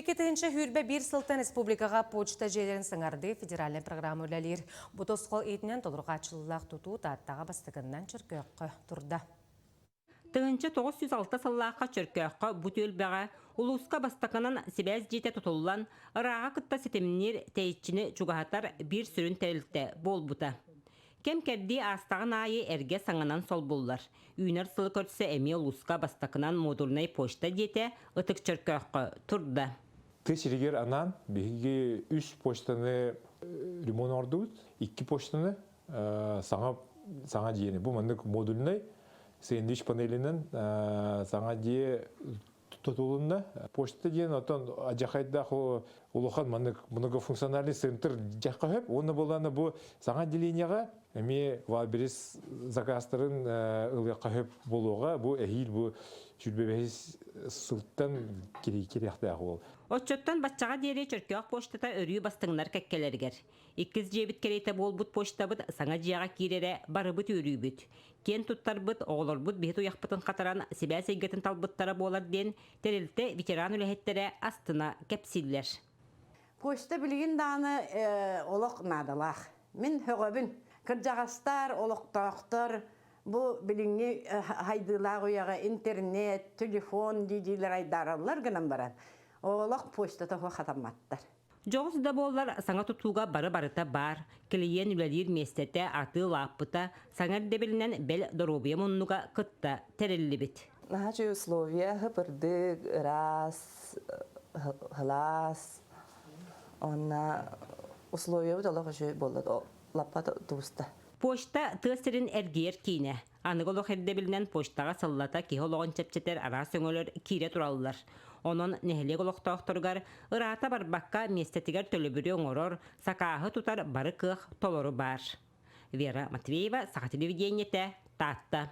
2021 сылтан республикаҕа почта дьиэлэрин саҥардыы федеральнай программа үлэлиир. Бу тосхол иитинэн толору хааччыллыылаах тутуу Тааттаҕа бастакыннан Чөркөөххө турда. 1906 сыллаахха Чөркөөххө бу түөлбэҕэ улууска бастакынан сибээс дьиэтэ тутуллан, ырааҕа кытта ситимниир, тэйиччини чугаһатар биир сүрүн тэрилтэ буолбута. Кэм-кэрдии аастаҕын аайы эргэ саҥанан солбуллар. Үүнэр сылы көрсө эмиэ улууска бастакынан модульнай почта дьиэтэ Ытык Чөркөөххө турда. Тыа сиригэр анаан биһиги үс почтаны ремонт оҥордубут, икки почтаны саҥа саҥа дьиэни. Бу маннык модульнай сэндвич панелинэн саҥа дьиэ тутулунна. Почта диэн отон адьахайдаах улахан маннык многофункциональный центр дьахха хөп. Уонна буоллаана бу саҥа отделениеҕа эмиэ Валберис заказтарын ылыахха хөп буолуоҕа. Бу эһиил бу сүүрбэ сылтан кириэхтээх уол. Оччоттон баччаҕа диэри Чөркөөх почтата өрүү бастыҥнар кэккэлэригэр. Иккис дьиэбит кэриэтэ буолбут почтабыт саҥа дьиэҕэ киирэрэ барыбыт үөрүүбүт. Киэн туттарбыт, оҕолорбут биһи туйахпытын хатаран сибээс эйгэтин талбыттара буолар диэн тэрилтэ ветеран үлэһиттэрэ астына кэпсииллэр. Почта билигин даҕаны олох наадалаах. Мин һөҕөбүн. Кырдьаҕастар, олохтоохтор бу билиҥҥи хайдыылаах үйэҕэ интернет, телефон дии-диилэр айдаараллар гынан баран, олох почтата суох хатамматтар. Дьоҕус да буоллар, саҥа тутууга бары-барыта баар, килийиэн үлэлиир миэстэтэ, атыы лааппыта, саҥа ирдэбилинэн бэл доруобуйа муннуга кытта тэриллибит. Наһаа үчүгэй условия, һып-ырдык, ыраас, сылаас. Уонна условиябыт олох үчүгэй буолла, лаппа тубуста. Почта тыа сирин эргийэр киинэ. Аныгы олох ирдэбилинэн почтаҕа сыллата киһи олоҕун чэпчэтэр араас өҥөлөр киирэ тураллар. Онон нэһилиэк олохтоохторугар ыраата барбакка миэстэтигэр төлөбүрү оҥорор, сакааһы тутар бары кыах толору баар. Вера Матвеева, Саха телевидениетэ, Таатта.